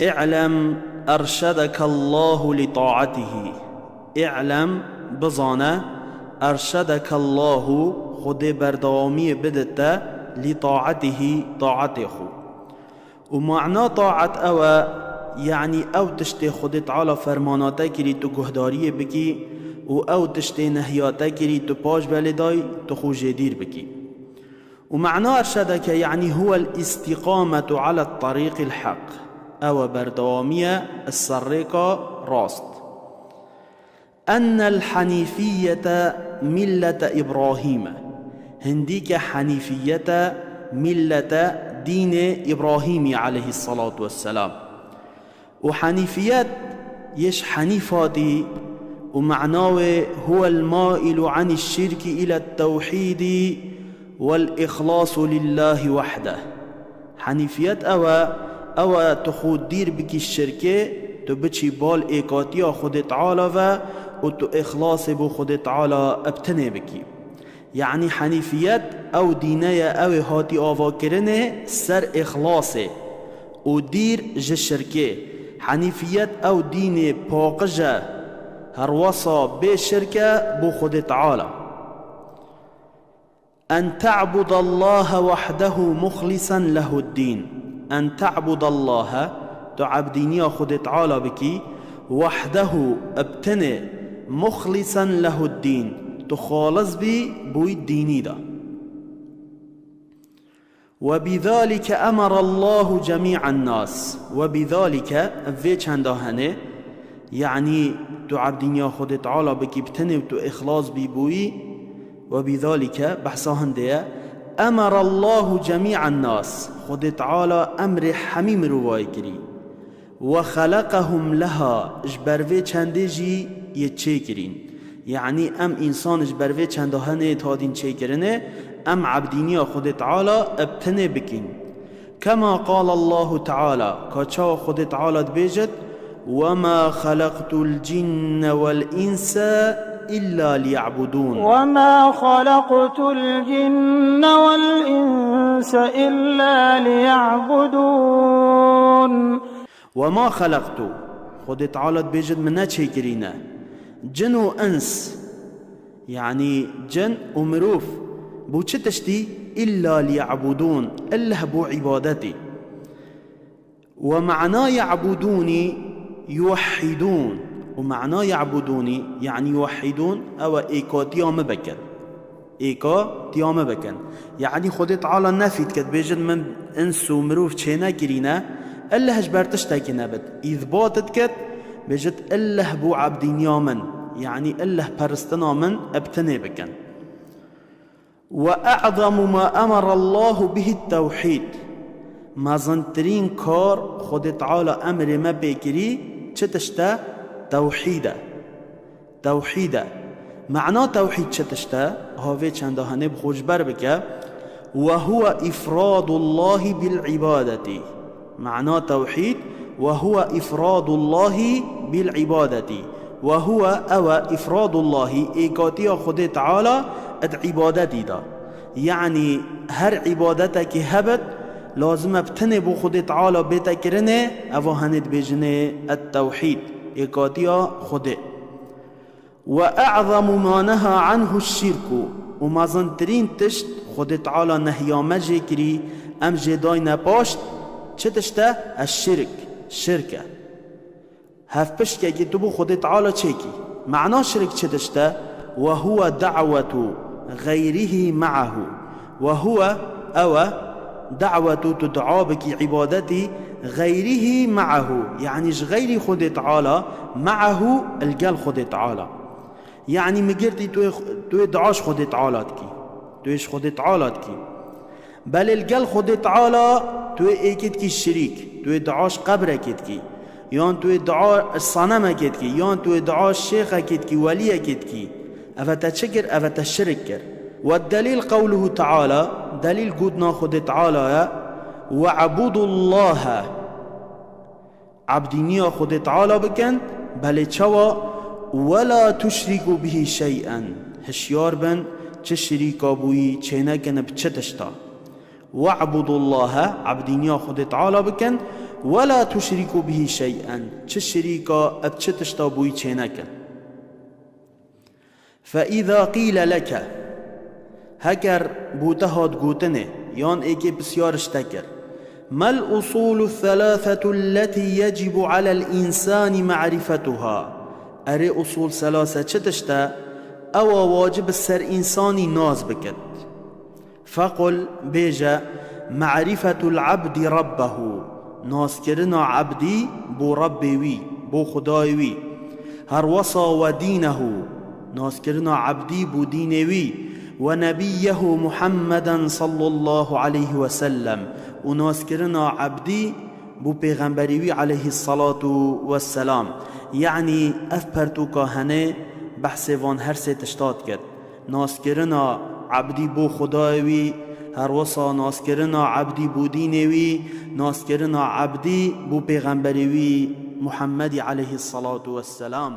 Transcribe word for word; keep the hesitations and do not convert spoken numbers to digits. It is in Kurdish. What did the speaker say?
اعلم ارشدك الله لطاعته. اعلم، bizane, ارشدك الله، Xwedê berdewamiyê bide te, لطاعته، taetê xwe. Û mana taet ew e, yanî ew tiştê Xwedê Teala fermana te kirî tu guhdariyê bikî û ew tiştê nehiya te kirî tu paş belê dayî, tu xwe jêdîr bikî. Û mana ارشدك، yanî هو الاستقامة على الطريق الحق. Ew e berdewamiye li ser rêka rast. أن الحنيفية ملة إبراهيم. Hindî ke henîfiyet e, millet e, dînê Îbrahîmî aleyhisselatu vesselam. Û henîfiyet yê ji henîf hatî û mana wê هو المائل عن الشرك إلى التوحيد والإخلاص لله وحده. Henîfiyet ew e, ew e tu xwe dîr bikî şirkê, tu biçî bal êkatiya Xwedê Teala ve û tu îxlasê bo Xwedê Teala bi tenê bikî. Yanî henîfiyet ew dîne ye, ew ê hatî avakirinê ser îxlasê û dîr ji şirkê. Henîfiyet ew dînê paqij e, herwesa bê şirk e bo Xwedê Teala. أن تعبد الله وحده مخلصا له الدين. أن تعبد الله، tu ebdîniya Xwedê Teala bikî, وحده، bi tenê، مخلصا له الدين، tu xalis bî bo wî dînî de. وبذلك أمر الله جميع الناس. وبذلك، ev vê çenda hene, yanî tu ebdîniya Xwedê Teala bikî bi tenê û tu îxlas bî bo wî, وبذلك، behsa hindê ye, أمر الله جميع الناس، Xwedê Teala emrê hemî mirovayê kirî. وخلقهم لها، ji ber vê çendê jî yê çêkirîn. Yanî em însan ji ber vê çenda hene yê hatîn çêkirinê, em ebdîniya Xwedê Teala bi tenê bikîn. كما قال الله تعالى، ka çawa Xwedê Teala dibêjit: وما خلقت الجن والإنس إلا ليعبدون. وما خلقت الجن والإنس إلا ليعبدون. وما خلقت، Xwedê Teala dibêjit min neçêkirîne. Cin û ins, yanî cin û mirov, bo çi tiştî? إلا ليعبدون، illeh bo îbadetê. ومعنى يعبدوني يوحدون. û mana يعبدوني، yanî يوحدون، ew e êkatiya min bikin. Êkatiya min bikin. Yanî Xwedê Teala nefî dike, dibêjit min ins û mirov çênekirîne, illeh ji ber tiştekî nebit. Îthbat dikit, bêjit illeh bo ebdîniya min, yanî illeh peristina min bi tenê bikin. وأعظم ما أمر الله به التوحيد. Mezintirîn kar Xwedê Teala emrê me pê kirî çi tişt e? Tewhîd e. Tewhîd e. Mana tewhîd çi tişt e? Ha vê çenda hene bi xwe ji ber bike. وهو إفراد الله بالعبادة. Mana tewhîd: وهو إفراد الله بالعبادة. وهو، ew e, إفراد الله، êkatiya Xwedê Teala di îbadetî de. Yanî her îbadetekî hebit, lazim e bi tenê bo Xwedê Teala bête kirinê, eva henê dibêjinê التوحيد، êkatiya Xwedê. وأعظم ما نهى عنه الشرك، û mezintirîn tişt Xwedê Teala nehiya me jê kirî, em jê dayne paşt, çi tişt e? الشرك، şirk e. Hevpiştkekî tu bo Xwedê Teala çêkî. Mana şirk çi tişt e? وهو دعوة غيره معه. وهو، ew e, دعوة، tu dua bikî, îbadetî، غيره معه، yanî ji xeyrî Xwedê Teala، معه، li gel Xwedê Teala. Yanî min girtî tu yê, tu yê dua ji Xwedê Teala dikî. Tu yê ji Xwedê Teala dikî. Belê li gel Xwedê Teala tu yê êkê dikî şirîk, tu yê dua ji qebrekê dikî. Yan tu yê dua ji senemekê dikî, yan tu yê dua ji şêxekê dikî, weliyekê dikî. Eve te çi kir? Eve te şirk kir. والدليل قوله تعالى، delîl gotina Xwedê Teala ye: واعبدوا الله. Ebdîniya Xwedê Teala bikin, belê çawa? ولا تشركوا به شيئا. Hişyar bin, çi şirîka bo wî çênekin bi çi tişta. واعبدوا الله، ebdîniya Xwedê Teala bikin. ولا تشركوا به شيئا، çi şirîka ev çi tişta bûyî çênekin. فإذا قيل لك، heker bo te hat gotinê, yan êkê pisyar ji te kir, ما الأصول الثلاثة التي يجب على الإنسان معرفتها؟ Erê usûl selase çi tişt e, ewa wacib ser însanî nas bikit. فقل، bêje, معرفة العبد ربه، naskirina ebdî bo Rebbê wî, bo Xwedayê wî. Her wesa ودينه، naskirina ebdî bo dînê wî. ونبيه محمدا صلى الله عليه وسلم، û naskirina ebdî bo pêxemberî wî aleyhissalatu vesselam. Yanî ev pertûka henê behsê van her sê tişta dikit. Naskirina ebdî bo Xwedayê wî, her wisa naskirina ebdî bo dînê wî, naskirina ebdî bo pêxemberê wî Muhemmedî aleyhissalatu vesselam.